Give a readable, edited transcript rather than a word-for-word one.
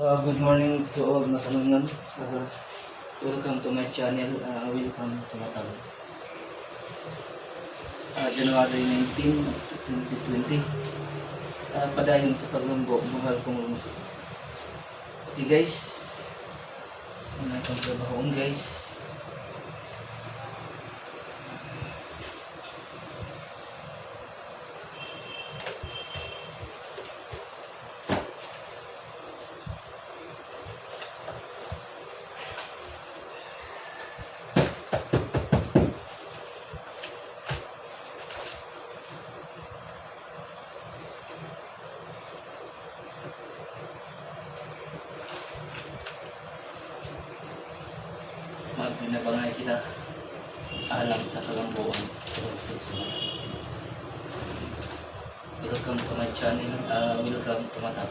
Good morning to all matanungan. Welcome to my channel. Welcome to Matag. January 19, 2020. Padayon sa paglumbo, mahal kong lumusok. Okay guys. Ano itong trabahoon, guys? Magbinabangay kita alang sa kalambuan sa pagtugso. Welcome to my channel. Welcome to Matag.